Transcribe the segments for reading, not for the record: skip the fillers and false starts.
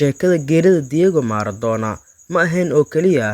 Sheekada geerida Diego Maradona ma ahayn oo kaliya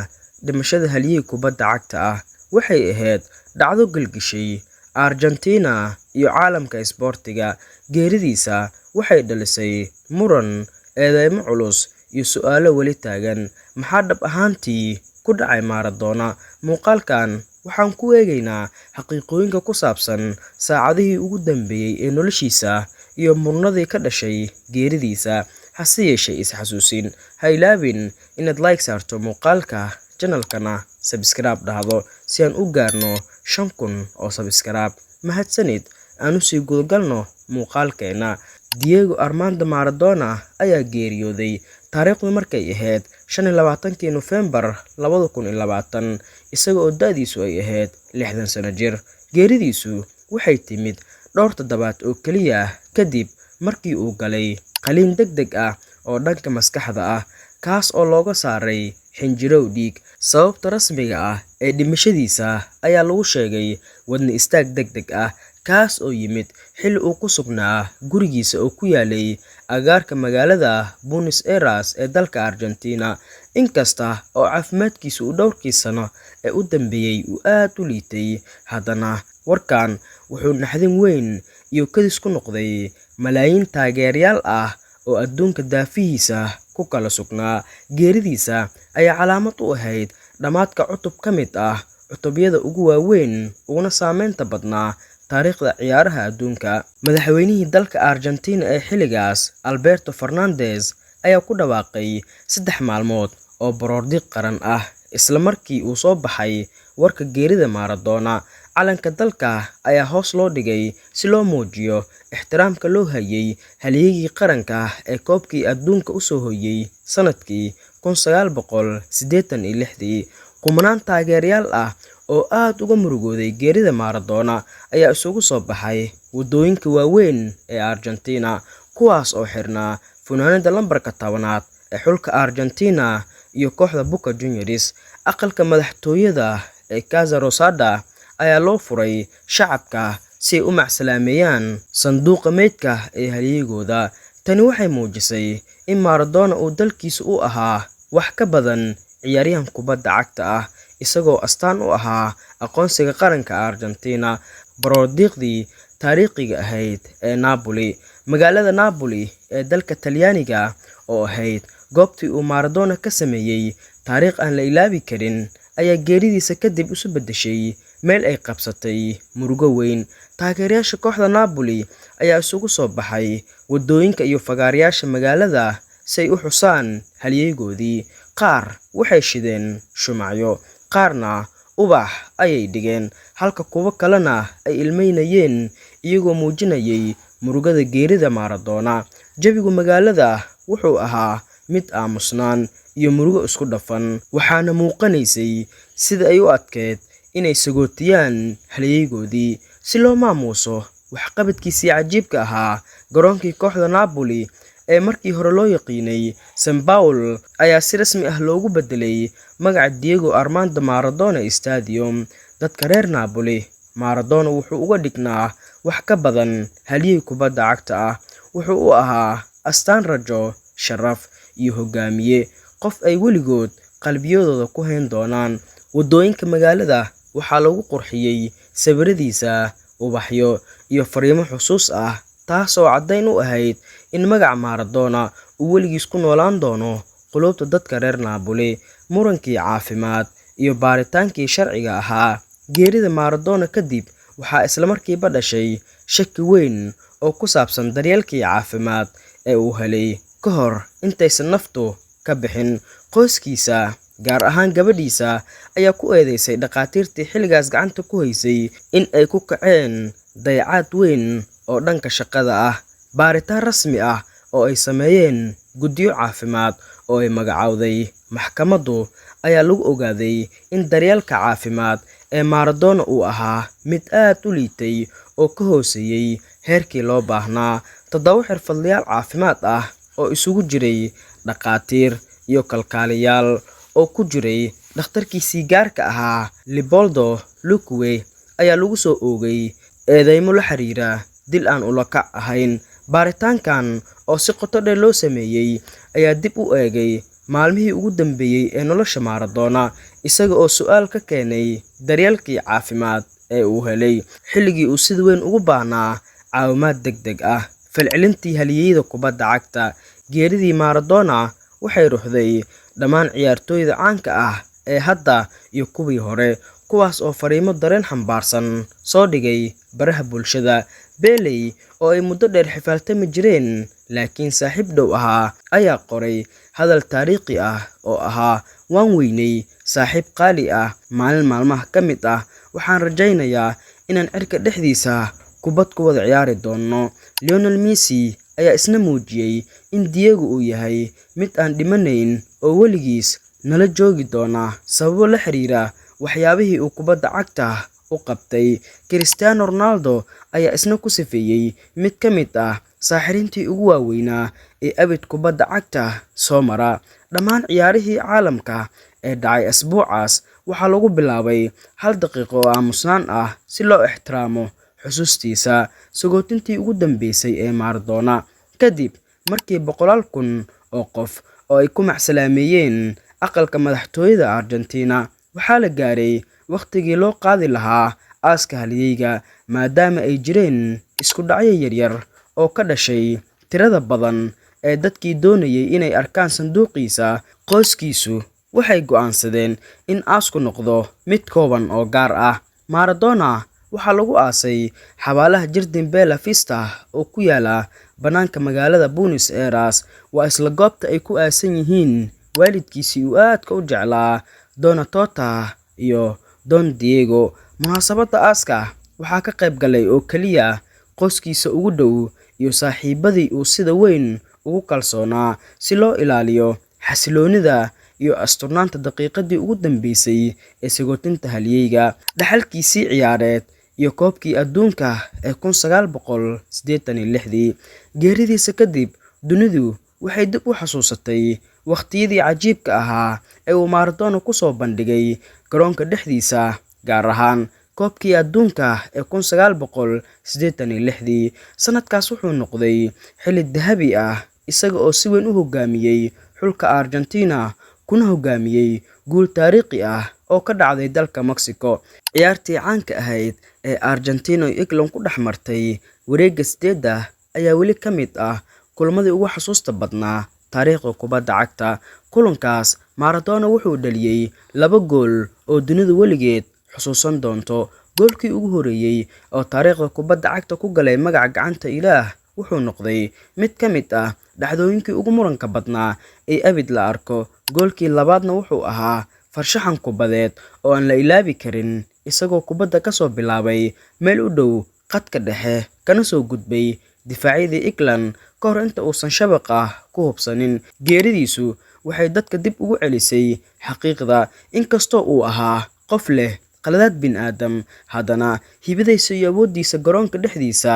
dhimashada halyey kubadda cagta ah, waxay ahayd dhacdo gilgishay Argentina iyo caalamka isboortiga. Geeridiisa waxay dhalisay muran, eedeymo culus, iyo su'aalo weli taagan: Maxaa dhab ahaantii ku dhacay Maradona? Muuqaalkan waxaan ku eegaynaa xaqiiqooyinka ku saabsan saacadihii ugu dambeeyay ee noloshiisa iyo murannadii ka dhashay geeridiisa. Hase yeeshee, is xasuusin, ha ilaawin inaad like saarto muuqaalka, channel-kana subscribe dhahdo si aan u gaarno 5000 oo subscribe. Mahadsanid, aan u sii gudagalno muuqaalkeena. Diego Armando Maradona ayaa geeriyooday taariikhdu markay ahayd 25kii Nofeembar 2020, isaga oo da'diisu ay ahayd 60 sano jir. Geeridiisu waxay timid dhowr toddobaad oo kaliya kadib markii uu galay qalliin degdeg ah oo dhanka maskaxda ah, kaas oo looga saaray xinjirow dhiig. Sababta rasmiga ah ee dhimashadiisa ayaa lagu sheegay wadne istaag degdeg ah, kaas oo yimid xilli uu ku sugnaa gurigiisa oo ku yaalay agagaarka magaalada Buenos Aires ee dalka Argentina. Inkasta oo caafimaadkiisu uu dhowrkii sano ee u dambeeyay uu aad u liitay, haddana warkan wuxuu naxdin weyn iyo kadis ku noqday malaayiin taageerayaal ah oo adduunka daafihiisa ku kala sugnaa. Geeridiisa ayaa calaamad u ahayd dhammaadka cutub ka mid ah cutubyada ugu waaweyn uguna saameynta badnaa taariikhda ciyaaraha adduunka. Madaxweynihii dalka Argentina ee xilligaas, Alberto Fernandez, ayaa ku dhawaaqay 3 maalmood oo baroordiiq qaran ah isla markii uu soo baxay warka geerida Maradona. Calanka dalka ayaa hoos loo dhigay si loo muujiyo ixtiraamka loo hayay halyeygii qaranka ee koobkii adduunka u soo hooyay sanadkii 1986. Kumanaan taageerayaal ah oo aad uga murugooday geerida Maradona ayaa isugu soo baxay waddooyinka waaweyn ee Argentina, kuwaas oo xirnaa funaanadda lambarka 10aad ee xulka Argentina iyo kooxda Boca Juniors. Aqalka madaxtooyada ee Casa Rosada ayaa loo furay shacabka si ay u macsalaameeyaan sanduuqa meydka ee halyeygooda. Tani waxay muujisay in Maradona uu dalkiisa u ahaa wax ka badan ciyaaryahan kubadda cagta ah, isagoo astaan u ahaa aqoonsiga qaranka Argentina. Baroordiiqdii taariikhiga ahayd ee Napoli. Magaalada Napoli ee dalka Talyaaniga, oo ahayd goobtii uu Maradona ka sameeyay taariikh aan la ilaawi karin, ayaa geeridiisa kadib isu beddeshay meel ay qabsatay murugo weyn. Taageerayaasha kooxda Napoli ayaa isugu soo baxay waddooyinka iyo fagaarayaasha magaalada si ay u xusaan halyeygoodii. Qaar waxay shideen shumacyo, qaarna ubax ayay dhigeen, halka kuwo kalena ay ilmeynayeen iyagoo muujinayay murugada geerida Maradona. Jawiga magaalada wuxuu ahaa mid aamusnaan iyo murugo isku dhafan, waxaana muuqanaysay sida ay u adkeyd inay sagootiyaan halyeygoodii. Si loo maamuuso waxqabadkiisii cajiibka ahaa, garoonkii kooxda Napoli ee markii hore loo yaqiinay San Paolo ayaa si rasmi ah loogu beddelay magaca Diego Armando Maradona Stadium. Dadka reer Napoli, Maradona wuxuu uga dhignaa wax ka badan halyey kubadda cagta ah. Wuxuu u ahaa astaan rajo, sharaf, iyo hogaamiye, qof ay weligood qalbiyadooda ku hayn doonaan. Waddooyinka magaalada waxaa lagu qurxiyay sawiradiisa, ubaxyo, iyo fariimo xusuus ah, taas oo caddayn u ahayd in magaca Maradona uu weligiis ku noolaan doono quluubta dadka reer Napoli. Murankii caafimaad iyo baaritaankii sharciga ahaa. Geerida Maradona kadib waxaa isla markiiba dhashay shaki weyn oo ku saabsan daryeelkii caafimaad ee uu helay ka hor intaysan naftu ka bixin. Qoyskiisa, gaar ahaan gabadhiisa, ayaa ku eedeysay dhakhaatiirtii xilligaas gacanta ku haysay in ay ku kaceen dayacaad weyn oo dhanka shaqada ah. Baaritaan rasmi ah oo ay sameeyeen guddiyo caafimaad oo ay magacowday maxkamaddu ayaa lagu ogaaday in daryeelka caafimaad ee Maradona uu ahaa mid aad u liitay oo ka hooseeyay heerkii loo baahnaa. 7 xirfadlayaal caafimaad ah oo isugu jiray dhakhaatiir iyo kalkaaliyayaal, oo ku jiray dhakhtarkiisii gaarka ahaa Leopoldo Luque, ayaa lagu soo oogay eedeymo la xiriira dil aan ula kac ahayn. Baaritaankan oo si qoto dheer loo sameeyay ayaa dib u eegay maalmihii ugu dambeeyay ee nolosha Maradona, isaga oo su'aal ka keenay daryeelkii caafimaad ee uu helay xilligii uu sida weyn ugu baahnaa caawimaad degdeg ah. Falcelintii halyeyda kubadda cagta. Geeridii Maradona waxay ruxday dhammaan ciyaartoyda caanka ah ee hadda iyo kuwii hore, kuwaas oo fariimo dareen xambaarsan soo dhigay baraha bulshada. Pele, oo ay muddo dheer xifaaltami jireen laakiin saaxiib dhow ahaa, ayaa qoray hadal taariikhi ah oo ahaa: "Waan weynay saaxiib qaali ah, maalin maalmaha ka mid ah waxaan rajaynayaa inaan cirka dhexdiisa kubad ku wada ciyaari doonno." Lionel Messi ayaa isna muujiyay in Diego uu yahay mid aan dhimanayn oo weligiis nala joogi doona sababo la xiriira waxyaabihii uu kubadda cagta u qabtay. Cristiano Ronaldo ayaa isna ku sifeeyay mid ka mid ah saaxiriintii ugu waaweynaa ee abid kubadda cagta soo mara. Dhammaan ciyaarihii caalamka ee dhacay asbuucaas waxaa lagu bilaabay hal daqiiqo oo aamusnaan ah si loo ixtiraamo xusuustiisa. Sagootintii ugu dambeysay ee Maradona kadib markii boqolaal kun oo qof oo ay ku macsalaameeyeen aqalka madaxtooyada Argentina, waxaa la gaaray waqtigii loo qaadi lahaa aaska halyeyga, maadaama ay jireen isku dhacyo yaryar oo ka dhashay tirada badan ee dadkii doonayay inay arkaan sanduuqiisa. Qoyskiisu waxay go'aansadeen in aasku noqdo mid kooban oo gaar ah. Maradona waxaa lagu aasay xabaalaha Jardín Bella Vista oo ku yaala bannaanka magaalada Buenos Aires. Waa isla goobta ay ku aasan yihiin waalidkiisii uu aadka u jeclaa, Dona Tota iyo Don Diego. Munaasabadda aaska waxaa ka qayb galay oo kaliya qoyskiisa ugu dhow iyo saaxiibadii uu sida weyn ugu kalsoonaa, si loo ilaaliyo xasilloonida iyo asturnaanta daqiiqadii ugu dambeysay ee sagootinta halyeyga. Dhaxalkiisii ciyaareed iyo koobkii adduunka ee 1986. Geeridiisa kadib, dunidu waxay dib u xasuusatay waqtiyadii cajiibka ahaa ee uu Maradona ku soo bandhigay garoonka dhexdiisa, gaar ahaan koobkii adduunka ee 1986. Sanadkaas wuxuu noqday xilli dahabi ah, isaga oo si weyn u hoggaamiyay xulka Argentina kuna hoggaamiyay guul taariikhi ah oo ka dhacday dalka Mexico. Ciyaartii caanka ahayd ee Argentina iyo England ku dhex martay wareegga sideedda ayaa weli ka mid ah kulamadii ugu xusuusta badnaa taariikhda kubadda cagta. Kulankaas, Maradona wuxuu dhaliyay laba gool oo dunidu weligeed xusuusan doonto. Goolkii ugu horreeyay oo taariikhda kubadda cagta ku galay magaca gacanta Ilaah wuxuu noqday mid ka mid ah dhacdooyinkii ugu muranka badnaa ee abid la arko. Goolkii labaadna wuxuu ahaa farshaxan kubadeed oo aan la ilaawi karin, isagoo kubadda ka soo bilaabay meel u dhow khadka dhexe kana soo gudbay difaacyadii England ka hor inta uusan shabaqa ku hubsanin. Geeridiisu waxay dadka dib ugu celisay xaqiiqda, inkastoo uu ahaa qof leh qaladaad bini'aadam, haddana hibadiisa iyo awooddiisa garoonka dhexdiisa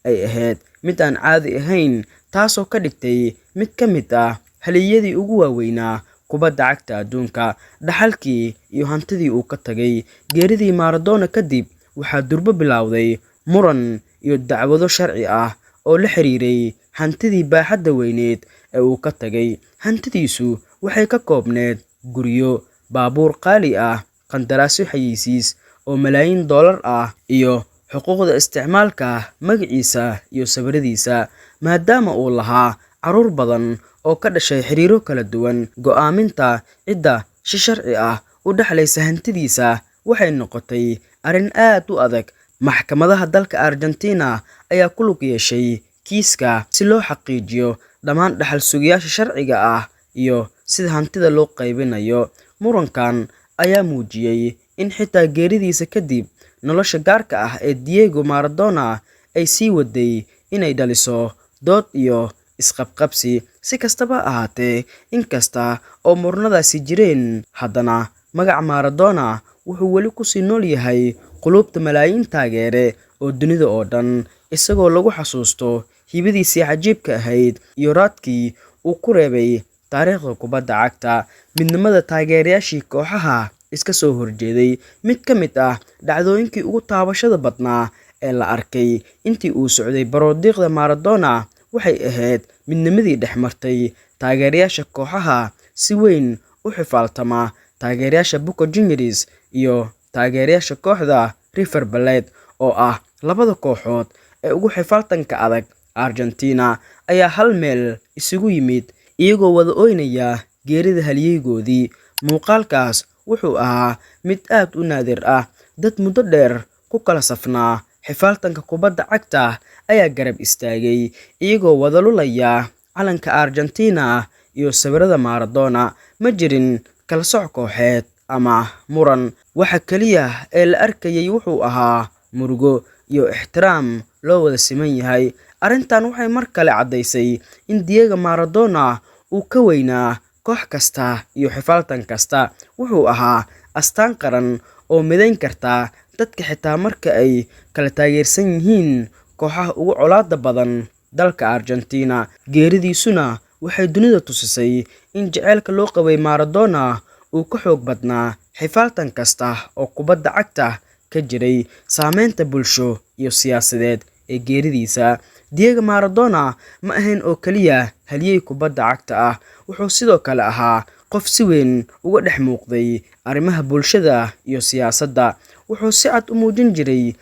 ay ahayd mid aan caadi ahayn, taasoo ka dhigtay mid ka mid ah halyeyadii ugu waaweynaa kubadda cagta adduunka. Dhaxalkii iyo hantidii uu ka tagay. Geeridii Maradona kadib, waxaa durba bilowday muran iyo dacwado sharci ah oo la xiriiray hantidii baaxadda weyneyd ee uu ka tagay. Hantidiisu waxay ka koobneyd guryo, baabuur qaali ah, qandaraasyo xayeysiis oo malaayiin dollar ah, iyo xuquuqda isticmaalka magaciisa iyo sawiradiisa. Maadaama uu lahaa carruur badan oo ka dhashay xiriirro kala duwan, go'aaminta cidda si sharci ah u dhaxlaysa hantidiisa waxay noqotay arrin aad u adag. Maxkamadaha dalka Argentina ayaa ku lug yeeshay kiiska si loo xaqiijiyo dhammaan dhaxal sugayaasha sharciga ah iyo sida hantida loo qaybinayo. Murankan ayaa muujiyay in xitaa geeridiisa kadib, nolosha gaarka ah ee Diego Maradona ay sii waday inay dhaliso dood iyo isqabqabsi. Si kastaba ha ahaatee, inkasta oo muranadaasi jireen, haddana magaca Maradona wuxuu weli ku sii nool yahay quluubta malaayiin taageere oo dunida oo dhan, isagoo lagu xasuusto hibadiisii cajiibka ahayd iyo raadkii uu ku reebay taariikhda kubadda cagta. Midnimada taageerayaashii kooxaha iska soo horjeeday. Mid ka mid ah dhacdooyinkii ugu taabashada badnaa ee la arkay intii uu socday baroordiiqda Maradona waxay ahayd midnimadii dhex martay taageerayaasha kooxaha si weyn u xifaaltama, taageerayaasha Boca Juniors iyo taageerayaasha kooxda River Plate oo ah labada kooxood ee ugu xifaaltanka adag Argentina, ayaa hal meel isugu yimid iyagoo wada ooynaya geerida halyeygoodii. Muuqaalkaas wuxuu ahaa mid aad u naadir ah. Dad muddo dheer ku kala safnaa xifaaltanka kubadda cagta ayaa garab istaagay, iyagoo wada lulaya calanka Argentina iyo sawirada Maradona. Ma jirin kala soc kooxeed ama muran. Waxa kaliya ee la arkayay wuxuu ahaa murugo iyo ixtiraam loo wada siman yahay. Arrintan waxay mar kale caddaysay in Diego Maradona uu ka weynaa koox kasta iyo xifaaltan kasta. Wuxuu ahaa astaan qaran oo midayn karta dadka xitaa marka ay kala taageersan yihiin kooxaha ugu colaadda badan dalka Argentina. Geeridiisuna waxay dunida tusisay in jacaylka loo qabay Maradona uu ka xoog badnaa xifaaltan kasta oo kubadda cagta ka jiray. Saameynta bulsho iyo siyaasadeed ee geeridiisa. Diego Maradona ma ahayn oo kaliya halyey kubadda cagta ah, wuxuu sidoo kale ahaa qof si weyn uga dhex muuqday arrimaha bulshada iyo siyaasadda. Wuxuu si cad u muujin jiray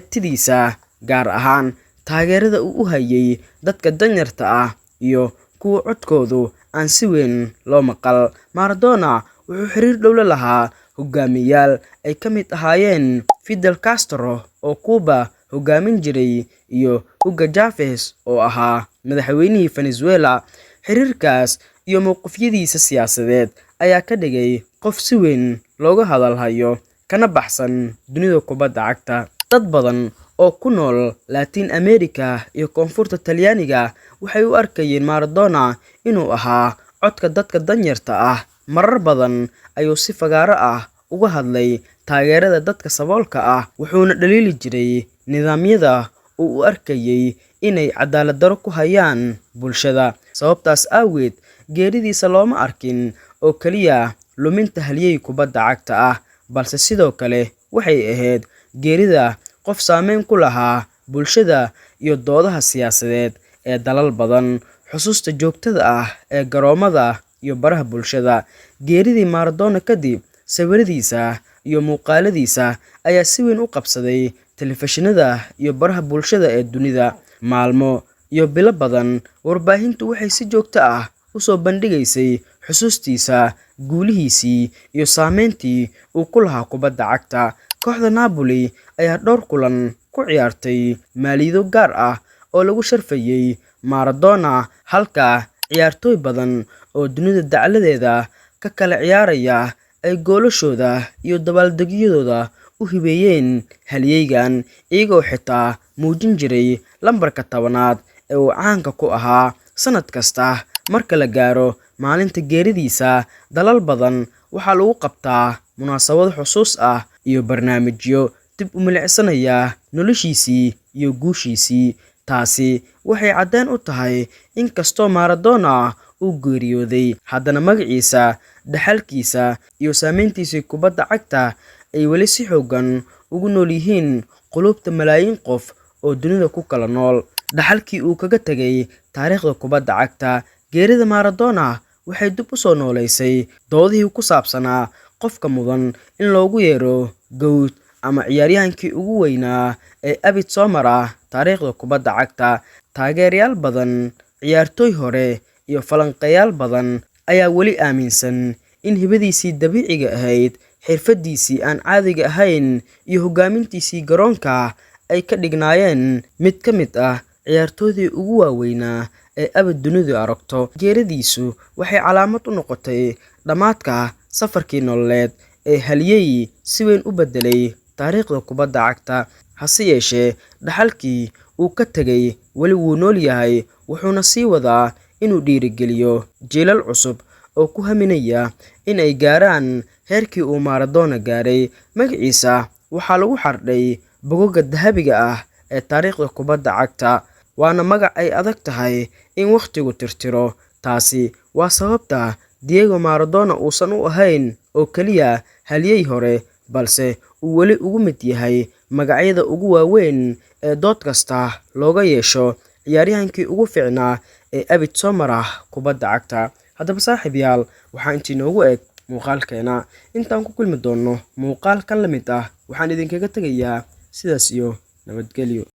aragtidiisa, gaar ahaan taageerada uu u hayay dadka danyarta ah iyo kuwa codkoodu aan si weyn loo maqal. Maradona wuxuu xiriir dhow la lahaa hogaamiyeyaal ay ka mid ahaayeen Fidel Castro oo Cuba hogaamin jiray iyo Hugo Chavez oo ahaa madaxweynihii Venezuela. Xiriirkaas iyo mowqifyadiisa siyaasadeed ayaa ka dhigay qof si weyn looga hadal hayo kana baxsan dunida kubadda cagta. Dad badan oo ku nool Latin America iyo Koonfurta Talyaaniga waxay u arkayeen Maradona inuu ahaa codka dadka danyarta ah. Marar badan ayuu si fagaare ah uga hadlay taageerada dadka saboolka ah, wuxuuna dhaliili jiray nidaamyada uu u arkayay inay cadaalad darro ku hayaan bulshada. Sababtaas awgeed, geeridiisa looma arkin oo kaliya luminta halyey kubadda cagta ah, balse sidoo kale waxay ahayd geerida qof saameyn ku lahaa bulshada iyo doodaha siyaasadeed ee dalal badan. Xusuusta joogtada ah ee garoomada iyo baraha bulshada. Geeridii Maradona kadib, sawiradiisa iyo muuqaaladiisa ayaa si weyn u qabsaday telefishinada iyo baraha bulshada ee dunida. Maalmo iyo bilo badan, warbaahintu waxay si joogto ah u soo bandhigaysay xusuustiisa, guulihiisii iyo saameyntii uu ku lahaa kubadda cagta. Kooxda Napoli ayaa dhowr kulan ku ciyaartay maaliyado gaar ah oo lagu sharfayay Maradona, halka ciyaartoy badan oo dunida dacaladeeda ka kala ciyaaraya ay goolashooda iyo dabaaldegyadooda u hibeeyeen halyeygan, iyagoo xitaa muujin jiray lambarka 10aad ee uu caanka ku ahaa. Sanad kasta marka la gaaro maalinta geeridiisa, dalal badan waxaa lagu qabtaa munaasabado xusuus ah iyo barnaamijyo dib u milicsanaya noloshiisii iyo guushiisii. Taasi waxay caddeyn u tahay in kastoo Maradona uu geeriyooday, haddana magaciisa, dhaxalkiisa iyo saameyntiisii kubadda cagta ay weli si xooggan ugu nool yihiin quluubta malaayiin qof oo dunida ku kala nool. Dhaxalkii uu kaga tagay taariikhda kubadda cagta. Geerida Maradona waxay dib u soo nooleysay doodihii ku saabsanaa qofka mudan in loogu yeero GOAT ama ciyaaryahankii ugu weynaa ee abid soo mara taariikhda kubadda cagta. Taageerayaal badan, ciyaartoy hore iyo falanqeeyayaal badan ayaa weli aaminsan in hibadiisii dabiiciga ahayd, xirfadiisii aan caadiga ahayn iyo hogaamintiisii garoonka ay ka dhignaayeen mid ka mid ah ciyaartoydii ugu waaweynaa ee abid dunidu aragto. Geeridiisu waxay calaamad u noqotay dhammaadka safarkii nololeed ee halyey si weyn u beddelay taariikhda kubadda cagta. Hase yeeshee, dhaxalkii uu ka tagay weli wuu nool yahay, wuxuuna sii wadaa inuu dhiirrigeliyo jiilal cusub oo ku haminaya in ay gaaraan heerkii uu Maradona gaaray. Magaciisa waxaa lagu xardhay bogagga dahabiga ah ee taariikhda kubadda cagta, waana magac ay adag tahay in waqtigu tirtiro. Taasi waa sababta Diego Maradona uusan u ahayn oo kaliya halyey hore, balse uu weli uga mid yahay magacyada ugu waaweyn ee dood kasta looga yeesho ciyaaryahankii ugu fiicnaa ee abid soo mara kubadda cagta. Haddaba saaxiibayaal, waxaa intii noogu eg muuqaalkeena. Intaan ku kulmi doonno muuqaal kan la mid ah, waxaan idinkaga tegayaa sidaas iyo nabadgelyo.